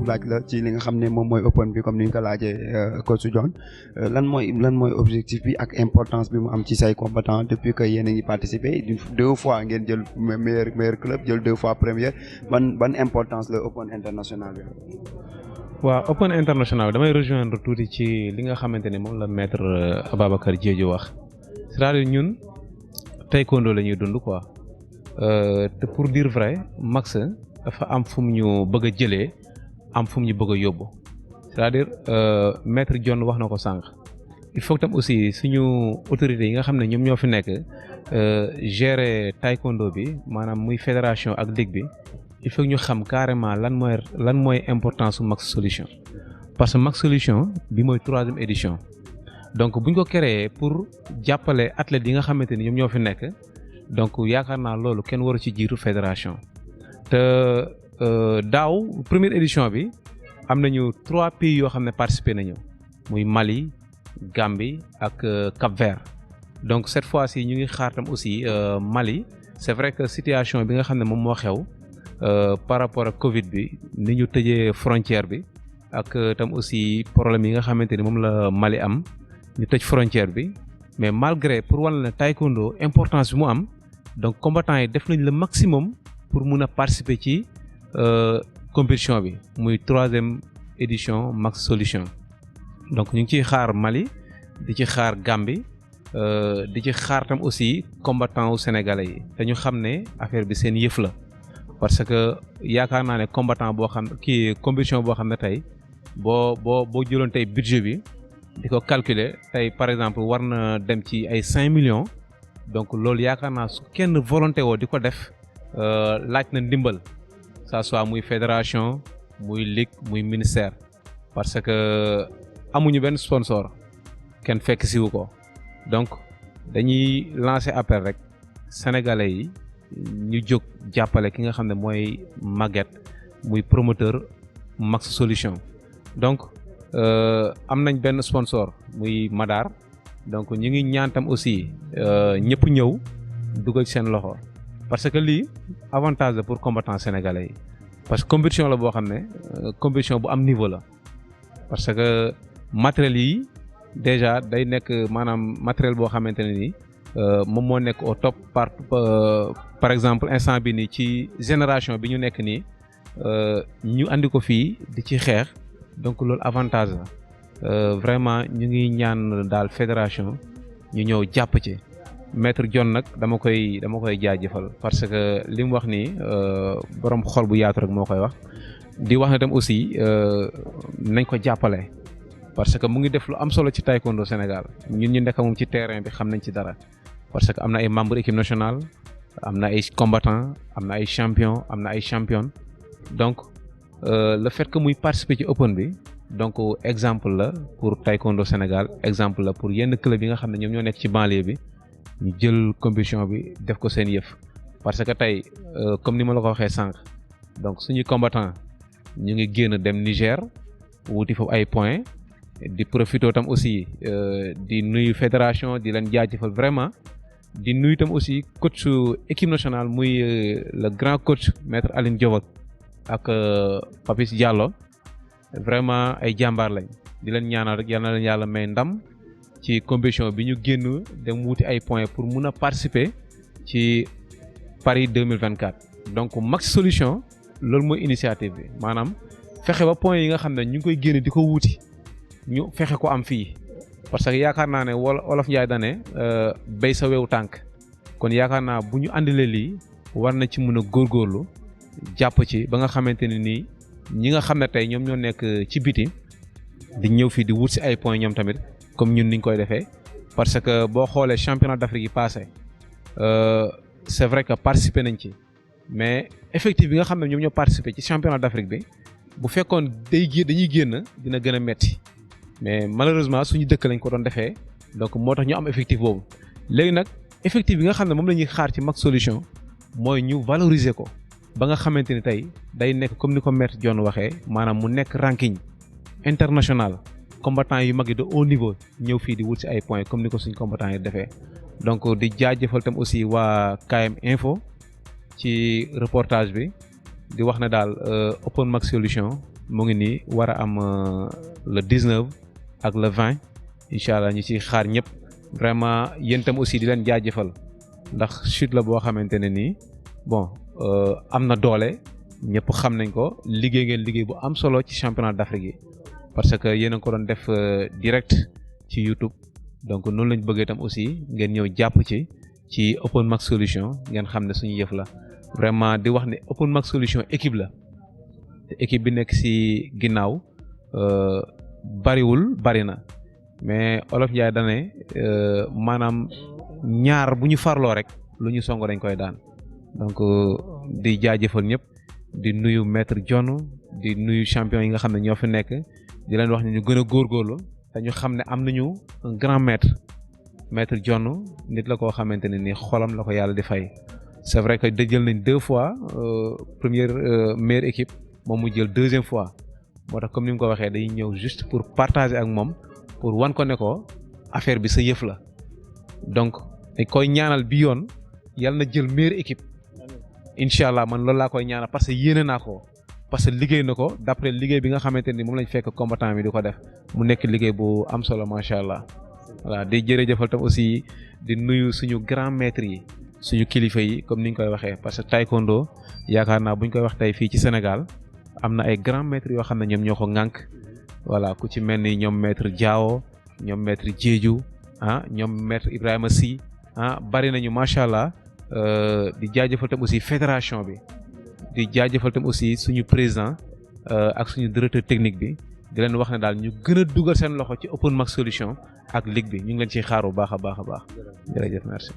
laaj la ci li nga xam ne moom mooy open bi comme ni nga ko laajee coach John lan mooy objectif bi ak importance bi mu am ci say combattant depuis que yéen a ngi participer 2 fois ngeen jël meilleur club jël 2 fois première ban importance la open international bi. waaw open international damay rejoindre tuuti ci li nga xamante ne moom la maître Ababacar DIONGUE wax c'est-à-dire ñun taekwondo la ñuy dund quoi te pour dire vrai max dafa am fu mu ñu bëgg a jëlee am fu mu ñu bëgg a yóbbu c'est-à-dire maître John wax na ko sànq il faut que tam aussi suñu autorités yi nga xam ne ñoom ñoo fi nekk gérer taekwondo bi maanaam muy fédération ak ligue bi il faut que ñu xam carrément lan mooy importance su Max Solution parce que Max Solution bi mooy 3e édition donc buñ ko créé pour jàppale athlètes yi nga xamante ni ñoom ñoo fi nekk donc yaakaar naa loolu kenn waru ci jiitu fédération te daaw première édition bi am nañu 3 pays yoo xam ne participé nañu muy Mali Gambie ak Cap-Vert donc cette fois-ci ñu ngi xaar tam aussi Mali c'est vrai que situation bi nga xam ne moom moo xew par rapport ak Covid bi ni ñu tëjee frontière bi ak tam aussi problème yi nga xamante ni moom la Mali am ñu tëj frontière bi mais malgré pour wan la taekwondo importance bi mu am donc combattants yi def nañ le maximum pour mun a participer ci compétition bi muy 3e édition Max Solution donc ñu ngi ciy xaar Mali di ci xaar Gambie di ci xaar tam aussi combattants wu sénégalais yi te ñu xam ne affaire bi seen yëf la parce que yaakaar naa ne combattant boo xam kii compétition boo xam ne tey boo jëloon tey budget bi di ko calculer tey par exemple war na dem ci ay 5 millions donc loolu yaakaar naa su kenn volonté woo di ko def laaj na ndimbal ça soit muy fédération muy ligue muy ministère parce que amuñu benn sponsor kenn fekk siwu ko donc dañuy lancer appel rek sénégalais yi ñu jóg jàppale ki nga xam ne mooy Maguette muy promoteur Max Solution donc am nañ benn sponsor muy Madar donc ñu ngi ñaan tam aussi ñëpp ñëw dugal ci seen loxo parce que lii avantage la pour combattants sénégalais yi parce que compétition la boo xam ne compétition bu am niveau la parce que matériel yi déjà day nekk maanaam matériel boo xamante ne nii moom moo nekk au top par exemple instant bi nii ci génération bi ñu nekk nii ñu andi ko fii di ci xeex donc loolu avantage la vraiment ñu ngi ñaan daal fédération ñu ñëw jàpp ci maître John nag dama koy jaajëfal parce que li mu wax nii borom xol bu yaatu rek moo koy wax di wax ne tam aussi nañ ko jàppale parce que mu ngi def lu am solo ci taekwondo Sénégal ñun ñu nekk moom ci terrain bi xam nañ ci dara parce que am na ay membres équipe nationale am na ay combattants am na ay champions am na ay championnes donc le fait que muy participer ci open bi donc exemple la pour taekwondo Sénégal exemple la pour yenn club yi nga xam ne ñoom ñoo nekk ci banlieue bi ñu jël compétition bi def ko seen yëf parce que tey comme ni ma la ko waxee sànq donc suñuy combattant ñu ngi génn dem Niger wuti foofu ay points di profité tam aussi di nuyu fédération di leen jaajëfal vraiment di nuyu tam aussi coach équipe nationale muy le grand coach maître Aline Diop ak Papis Diallo vraiment ay jàmbaar lañ di leen ñaanal rek yal na leen yàlla may ndam ci compétition bi ñu génn dem wuti ay points pour mun a participer ci Paris 2024 donc Max Solution loolu mooy initiative bi maanaam fexe ba points yi nga xam ne ñu ngi koy génn di ko wuti ñu fexe ko am fii parce que yaakaar naa ne Wolof Njaay dane béy sa wewu tànk kon yaakaar naa bu ñu àndilee lii war na ci mën a góorgóorlu jàpp ci ba nga xamante ne nii ñi nga xam ne tey ñoom ñoo nekk ci biti di ñëw fii di wut si ay points ñoom tamit comme ñun niñ koy defee parce que boo xoolee championnat d'Afrique yi passé c'est vrai que participer nañ ci mais effectif bi nga xam ne ñoom ñoo participer ci championnat d'Afrique bi bu fekkoon dañuy génn dina gën a metti mais malheureusement suñu dëkk lañ ko doon defee donc moo tax ñu am effectif boobu léegi nag effectif bi nga xam ne moom la ñuy xaar ci Max Solution mooy ñu valoriser ko ba nga xamante ni tey day nekk comme ni ko maître John waxee maanaam mu nekk ranking international combattant yu mag yi de haut niveau ñëw fii di wut si ay points comme ni ko suñ combattant yi defee donc di jaajëfal tam aussi waa KM Info ci reportage bi di wax ne daal Open Max Solution mu ngi nii war a am le 19 ak le 20 incha allah ñu ciy xaar ñëpp vraiment yéen itam aussi di leen jaajëfal ndax chute la boo xamante ne nii bon am na doole ñëpp xam nañ ko liggéey ngeen liggéey bu am solo ci championnat d'Afrique yi parce que yéen a ngi ko doon def direct ci YouTube donc noonu lañ bëggee itam aussi ngeen ñëw jàpp ci Open Max Solution ngeen xam ne suñu yëf la vraiment di wax ne Open Max Solution équipe la te équipe bi nekk ci ginnaaw bariwul bari na mais Olof Njaay dane maanaam ñaar bu ñu farloo rek lu ñu song dañ koy daan donc di jaajëfal ñëpp di nuyu maître Dione di nuyu champion yi nga xam ne ñoo fi nekk di leen wax ne ñu gën a góorgóorlu te ñu xam ne am nañu un grand maître Dione nit la koo xamante ne ni xolam la ko yàlla di fay c'est vrai que da jël nañ 2 fois première meilleure équipe moom mu jël 2e fois moo tax comme ni mu ko waxee day ñëw juste pour partager ak moom pour wan ko ne ko affaire bi sa yëf la donc dañ koy ñaanal bi yoon yàlla na jël meilleure équipe incha allah man loolu laa koy ñaanal parce que yéene naa ko parce que liggéey na ko d'après liggéey bi nga xamante ni moom lañ fekk combattant bi di ko def mu nekk liggéey bu am solo macha allah voilà di jërëjëfal tam aussi di nuyu suñu grand maître yi suñu kilifa yi comme ni ñu koy waxee parce que taekwondo yaakaar naa bu ñu koy wax tey fii ci Sénégal am na ay grand maîtres yoo xam ne ñoom ñoo ko ŋànk voilà ku ci mel ni ñoom maître Diao ñoom maître Diédiou ñoom maître Ibrahima Sy bari nañu macha allah di jaajëfal tam aussi fédération bi di jaajëfal tam aussi suñu président ak suñu directeur technique bi di leen wax ne daal ñu gën a dugal seen loxo ci Open Max Solution ak ligue bi ñu ngi leen ciy xaar bu baax a baax a baax jërëjëf merci.